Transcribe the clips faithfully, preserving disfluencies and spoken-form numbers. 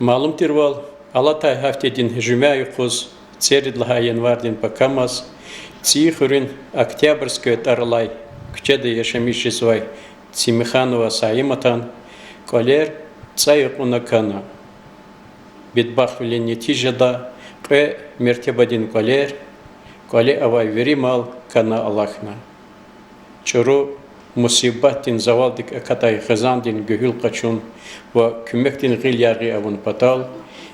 Малум тирвал, алатай гьафтедин жуьмя юкъуз, цӀерид лагьай январдин пакамаз, ЦӀийи хуьруьн Октябрьская тӀвар алай куьчеда яшамиш жезвай Цимиханова Саиматан кӀвалер цӀай акьуна кана. Бедбахтвилин нетижада кьве мертебадин кӀвалер, кӀвале авай вири мал кана алахьна. ЧӀуру мусибатдин завалдик акатай хизандин гуьгьуьл къачун ва куьмекдин гъил яргъи авун патал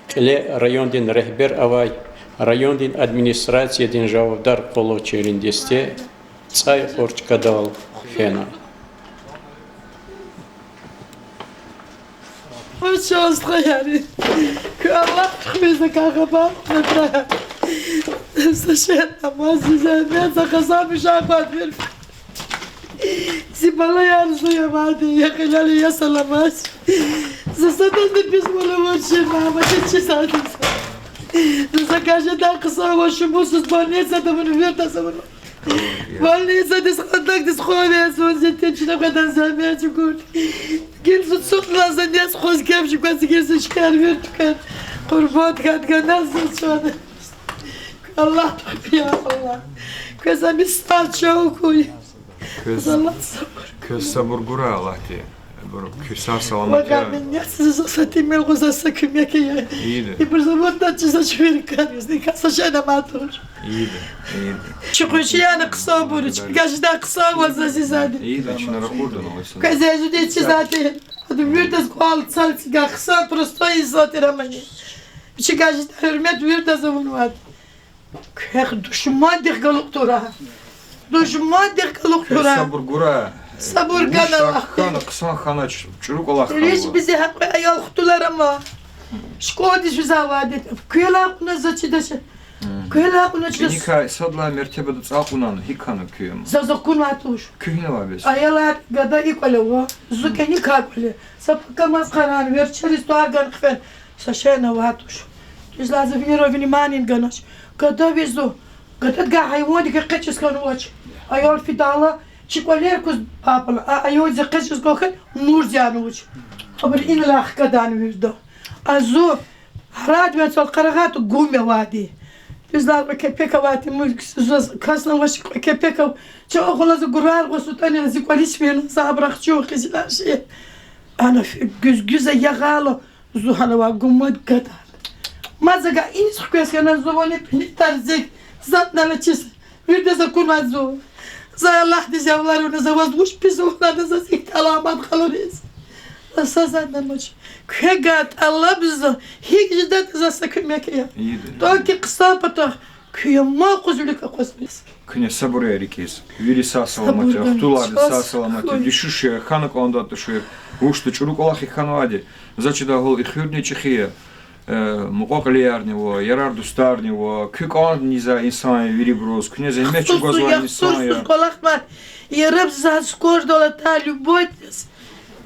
кьиле райондин регьбер авай райондин администрациядин жавабдар къуллугъчийрин десте цӀай кьур чкадал фена. Вучиз, стхаяр? Куь Аллагь тухуьниз акай хабар, мебра. Са шей амаз, зи зегьмет, за къазанмиш аквадмир. Зи балаяр зун я мадни, я гъилел я, я саламат. За садазни пис мугьман чи мама, чи садаз. За гажида хъсан ава, шумусуз больницада авуна, вирдаз авуна. Больницадиз, хандакдиз хвена зун, зи тин чна къведан зегьмет чӀугур. Гила зун цукьна за нез хъваз кепщикӀваз гила зун чкаяр вирт квез. Къурбанд хьайи ганаз зун чӀуна. Аллагь тухуй, я Аллагь. Квез ами стӀал чӀал хьуй. Квез, Аллагь сабур. Квез сабур гурай Аллагьди. Абур куь сагъ-саламат я. Вака миннет заз са тӀимил гъуз, са куьмек ая. Ийиди. Ибур заводда чизвач вири кар, зи каса шена матур. Ийиди, ийиди. Чи къуншияр хъсанбур, чи гажида хъсанвал заз, зизади. Ийиди, чна ракъурда, ну, вайса. Квез зуди чизади. Адан вирдаз кӀвал цал цига хъсан, простой инсан тир амани. Чи гажида гьуьрмет вирдаз авунвайди. Квехъ душмандихъ галукь тура. Душмандихъ галукь тура. Сабур гурай. Сабур гана вахъ. Хьана, хъсан хьанач, чӀуру кӀвалах хьанва. Вич бизи гьакьван аял хтулар ама. Школадиз физвайди. Квел акьуна за чидач. Квел акьуна чидач. Иникай сад лагьай мертебада цӀай акьуна, гьикӀ хьана куьн? За, за акунвай туш. Куьн гьинавай бес? Аялар гада и кӀвале ава. Зун кӀаник кӀвале. Са пакамаз къарагъна, верчериз тӀвар гана хъфена. Са шейни авай туш. Дуьз лагьайди, за винел внимание ганач. Гада везва. Гададикай гьайвандик экъечӀиз хьанвач. Аял фидайла, чи кӀвалер куз папала, а аял экъечӀиз кӀвалахъ, нур зянавач. Абур инлай хкадан вирда. А зун гьарайдин вацӀал къарагъайтӀа, гум авайди. Дуьз лагьайтӀа, кепек авайди, мулк заз касни авач, кепек ав. Чан хъвалаз гурар гъваз сутӀани, зи кӀвализ фена, за абурахъ чун хъизилар ши. Ана фи-, гуьзгуьза ягъайла, зун гьанавай гумад гадар. Мад за гайиниз хквез хьана, зун вани пини тарцик, затӀ налачиз, вирдаз акунвай зун. За Аллагьдиз явлар авуна, за ваз вуч пис авунатӀа, заз ихьтин аламат къалуриз. За сад затӀни амач. Квегай тӀалабзава, гьикӀ жедатӀа за са куьмек ая. Только хъсан патахъ, куьн ама къуз вилик акъвазмир. Куьне сабур ая рикӀиз. Вири сагъ-саламат я, хтуларни сагъ-саламат я, дуьшуьш я, хьана кӀандатӀа тушир. Вучда, чӀуру кӀвалах хьанвайди. За чидай гьал и хуьрни чӀехи я. Э, мукьва-кьилиярни ава, ярар-дустарни ава, куь кӀандиз инсан я вирибуруз, куьне зегьмет чӀугвазвай инсан я. Квалахмар, яраб за скордал атай любой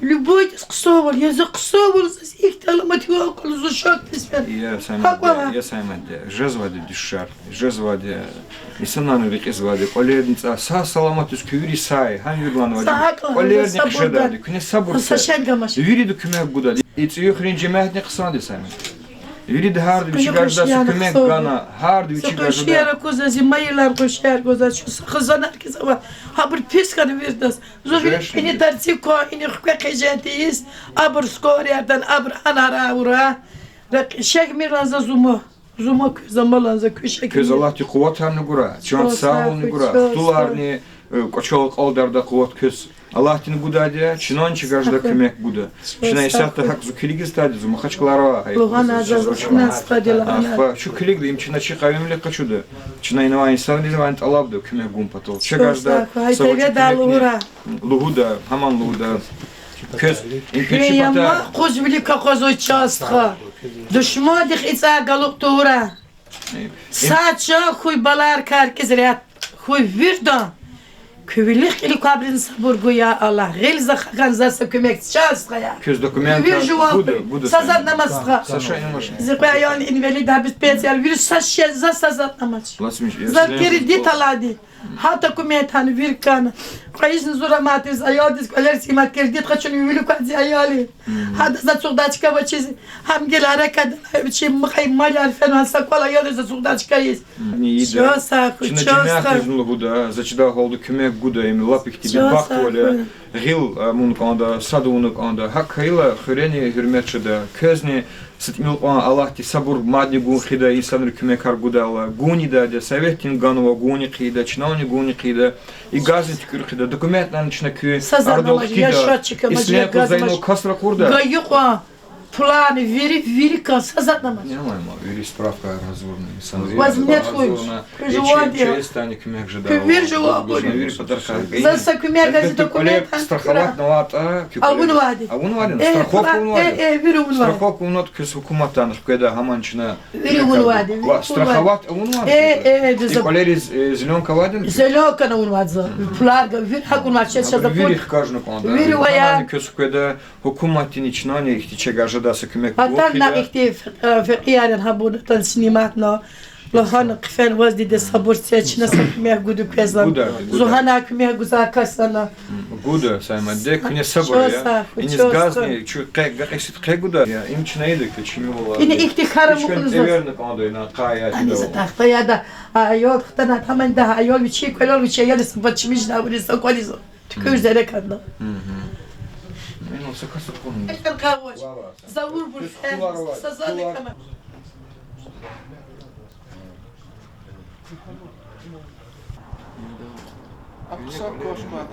Любойдиз хъсанвал, я за хъсанвал, заз ихьтин аламат вакӀал зун шакдиз фена. Я Саймат, я Саймат, жезвайди дуьшуьшар, жезвайди, инсанарни рекьизвайди, кӀвалерни цӀай, сагъ-саламатдиз куь вири сай, гьам виридалайни важиблу. КӀвалерни хъжедайди, куьне сабур це. Вирида куьмек гудайди. И ЦӀийи хуьруьн жемятни хъсанди я, Саймат. Вирида гьарда вичи гаждайла са куьмек гана, гьарда вичи гаждайла. Къуншияр акуна, зи майилар къуншияр гузва, чун са хизанар хьиз ава, гьабур пис хьана виридаз. Зун вири ини тарцик ква, ини хкве хъижетиз, абур скорыйардан, абур анара авура. Рекье шехьмиран за зума. Зума квез, за малан за куь шехьмир. Квез Аллагьди къуватарни гурай, чан сагъвални гурай, хтуларни, э, кӀвачел акьалдардай къуват квез Аллагьдини гудайди я, чнани чи гаждайла куьмек гуда. Чна исятда гьакӀ зун килигиз тадиз, Махачкъалада авай. Лугьуз за зун стхадилай. Ахпа, чун килигда, им чна чи къавумдихъ къачуда. Чна инавай инсанриз авайни тӀалабда куьмек гун патал. Чи гаждайла са вач куьмекни лугьуда, гьаман лугьуда. Квез им пичи патахъ. Куьн ама къуз вилик акъвазва, чан стха. Душмандихъ ицӀай галукь тавурай. Са чан хьуй, балаяр, кар кӀиз рехъ хьуй виридан. Куь вилик-кьилик квайбуруз сабур гуй, я Аллагь. Гъил за хкана, за са куьмек, чан стхаяр. Квез документ вири жуван гуда, гуда, са затӀни амач, стха. Са шей амач. Зи кьве аял инвалид, абуруз пенсия, вири са шей, за са затӀни амач. За кредит алайди. Гьа документар вири кана. Кьве йисни зур амайди зи аялдиз кӀвалер снимать, кредит къачуна вилик квай зи аял я. Гьадаз ацукьдай чка авачиз, гьам гила гьерекатдалди вичин мукьвал-мал фена, са кӀвал аялриз ацукьдай чка ийиз. Чан сагъ хьуй, чан сагъ хьуй. Чна жемятдизни лугьуда, за чидай гьалда куьмек гуда, им лап ихьтин бедбахт вал я. Гъил авун кӀанда, сад авуна кӀанда. ГьакӀ хьайила хуьрени гьуьрмет жеда. Квезни са тӀимил кьван Аллагьди сабур мадни гун хъийида, инсанри куьмекар гудайла. Гунидайди я, советдин ганва, гунни хъийида, чнани гунни хъийида. И газни туькӀуьр хъийида, документарни чна куь арадал хкида. Ислен къузайнал кас ракъурда. Гайи кьван пуларни вири, вири кас, са затӀни амач. Вири справкаяр гьазурна, инсанри ваз минет хьуй. Куь жуван я. Честани куьмек жеда. Куь вири жуван я. Вири патарихъай. За са куьмек гайи документар. Страховать авунатӀа, куь кӀвалер авунвайди. Авунвайди? Э, страховка авунвайди? Э, э, вири авунвайди. Страховка авунатӀа, квез гьукуматдани хкведа гьаман чна. Вири авунвайди, вири авунвайди. Страховать авунвайди? Э, э, э, за кӀвалериз, э, зеленка авайди? Зеленкани авунвайди за. Пулар гваз, вири гьакӀ авунвайди, чаз за вири хкажна кӀанда. Вири авай. Гьамани квез хкведа, гьукуматдини чнани ихьтин чагар жеда са куьмек гун хъийида. Ватандин ихьтин, э, фекьияр я, гьабур атана сниматна. Лагьана хъфена ваз, диде, сабур це, чна са куьмек гуда квез лагьана. Гуда, гуда. Зун гьана куьмек гузвай кас ана. Гуда, Сайман, диде, куьне сабур ая. Иниз газни, чу къе, гакьисид къе гуда. Я, им чна ийида куь чими вала. Ина ихьтин хьара мукьуна заз. Эверна кӀанда ина къай я. Ани за тахта яда, а, аял хтана таман да, аял вичи кӀвалел, вичи аял са бачмиш да, вуни са кӀвализ. ТуькӀуьр зерекадна. Мгм. Ина са кас акъудна. Экъан къавач. Завурбур фен, са зани кама. Ахъсан кошмар.